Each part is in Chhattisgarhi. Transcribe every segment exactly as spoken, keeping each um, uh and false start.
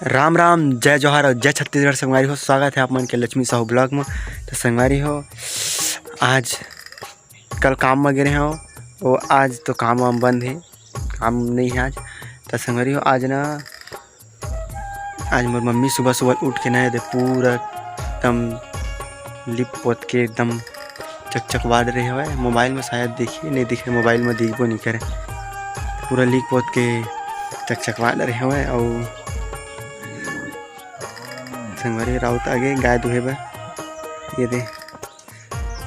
राम राम, जय जोहार और जय छत्तीसगढ़ संगवारी हो। स्वागत है आप मन के लक्ष्मी साहू vlog में। तो संगवारी हो, आज कल काम में गे रहे हो, वो आज तो काम वाम बंद है, काम नहीं है आज। तो संगवारी हो, आज ना, आज मोर मम्मी सुबह सुबह उठ के ना, ये दे पूरा एकदम लिप पोत के एकदम चकचकवा डरे हवय। मोबाइल में शायद दिखी, नहीं दिखे, मोबाइल में दिखबो नहीं करे। पूरा लिप पोत के चकचकवा डरे हवय। और संगवारी राउत आगे गाय दुहे बर, ये दे,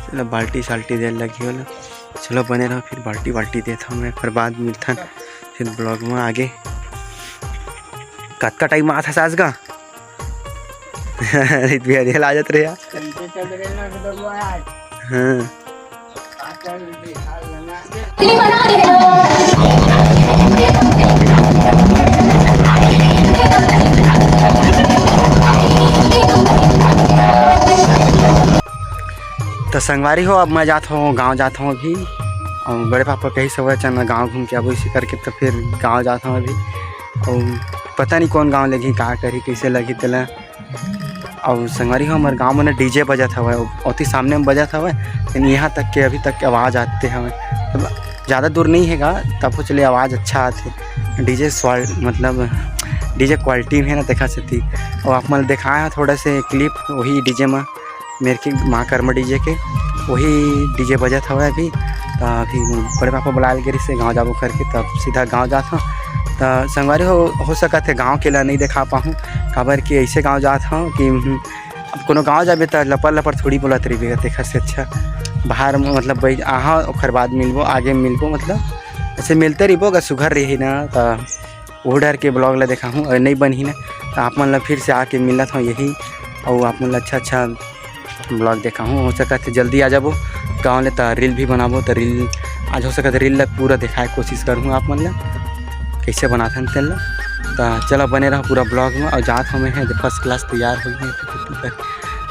चलो बाल्टी साल्टी दे लगी वाला। चलो बने रहो, फिर बाल्टी बाल्टी देता हूँ मैं, फिर बाद मिलथन फिर vlog में आगे। कतका टाइम आत हस आज का? रित भी हरियल आ जात रहे यार। हाँ। तो संगवारी हो, अब मैं जात हूँ, गाँव जात हूँ अभी। और बड़े पापा कही सब चल गाँव घूम के अब इसी करके, तो फिर गाँव जात हूँ अभी। और पता नहीं कौन गाँव लगी, का करी, कैसे लगी तेला। और संगवारी हो, हमारे गाँव में ना डीजे बजत हवय, अति सामने में बजत हवय, लेकिन यहाँ तक के अभी तक के आवाज़ आते हवय। मतलब ज़्यादा दूर नहीं हैगा, तब चले आवाज़ अच्छा आते। डीजे क्वाल-, मतलब डीजे क्वालिटी में है ना, देखा सेती। और आप मन देखाए हैं थोड़ा से क्लिप वही डीजे में, मेरे के माँ कर्मा डीजे के, वही डीजे बजत हवय अभी। तो अभी बड़े पापा बुलाए लगे रहिसे गाँव जाबो करके, तब सीधा गाँव जात हूँ। तो संगवारी हो, हो सकत है गाँव के ला नहीं दिखा पाहूँ, काबर कि ऐसे गाँव जात हूँ कि, हम्म, अब कोनो गाँव जाबे त लपर लपर थोड़ी बोलत रहिबे, तेखर से अच्छा बाहर में, मतलब, बैठ आहा, ओखर बाद मिलबो, आगे मिलबो, मतलब ऐसे मिलते रहिबो। अगर सुघर रही ना, तो वो डर के vlog ला देखा हूँ, अगर नहीं बनही ना, तो आप मन ला फिर से आके मिलत हूँ यही, और आप मन ला अच्छा अच्छा vlog देखा हूँ। हो सकत है जल्दी आ जाबो गाँव ले, तो रील भी बनाबो। तो रील आज हो सकत है रील ला पूरा दिखाए कोशिश करूँ आप मन ला, कैसे बनाथन तेन ला। तो चला बने रहो पूरा vlog में। और जात हमें है first class तैयार हो गए,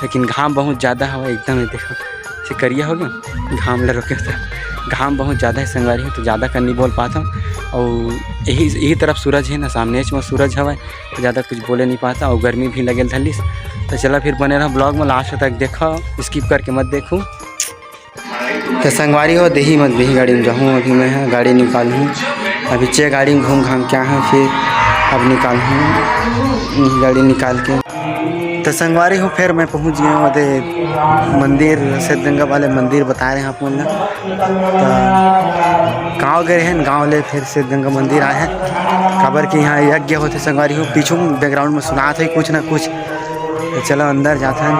लेकिन घाम बहुत ज़्यादा हवा एकदम, ये देखो से करिया हो गया, घाम ला रोके था। घाम बहुत ज़्यादा है संगवारी हो, तो ज़्यादा कर नहीं बोल पाता हूँ। और यही यही तरफ सूरज है ना, सामने में सूरज हवा, तो ज़्यादा कुछ बोले नहीं पाता और गर्मी भी लगे धलिस। तो चला फिर बने रहो vlog में, last तक देखो, skip करके मत देखो। तो संगवारी हो, देही मत देही गाड़ी में जाहूँ अभी मैं, हाँ, गाड़ी निकालहूँ। अभी चे गाड़ी में घूम घाम के आए हैं, फिर अब निकालहूँ गाड़ी निकाल के। तो संगवारी हो, फिर मैं पहुँच गया हूँ ओदे मंदिर, सिद्धगंगा वाले मंदिर बता रहे हैं आप मन ला। तो गाँव गए हैं, गाँव ले फिर सिद्धगंगा मंदिर आए हैं, काबर कि यहाँ यज्ञ होते संगवारी हो। पीछू background में सुनात है कुछ ना कुछ। तो चलो अंदर जाथन,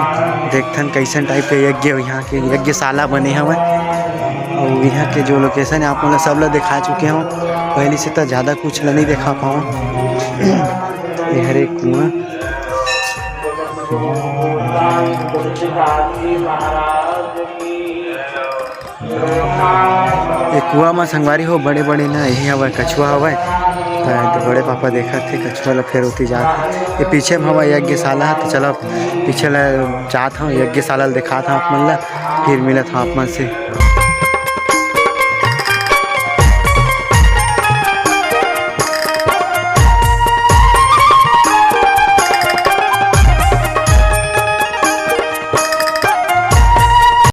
देखथन कैसन type के यज्ञ, यहाँ के यज्ञशाला बने हवय। और यहाँ के जो location है आप मन ला सब ला दिखा चुके हूँ पहले से, तो ज़्यादा कुछ ला नहीं दिखा पाऊँ। ये हरे कुआं, ये कुआं म संगवारी हो बड़े बड़े ना यही हवय, कछुआ हवय। त बड़े पापा देखत हे कछुआ ला, फेर ओती जात हे। ये पीछे म हवय यज्ञशाला, त चलो पीछे ला जात हव, यज्ञशाला ला दिखात हव आप मन ला, फिर मिलत हव आप मन से।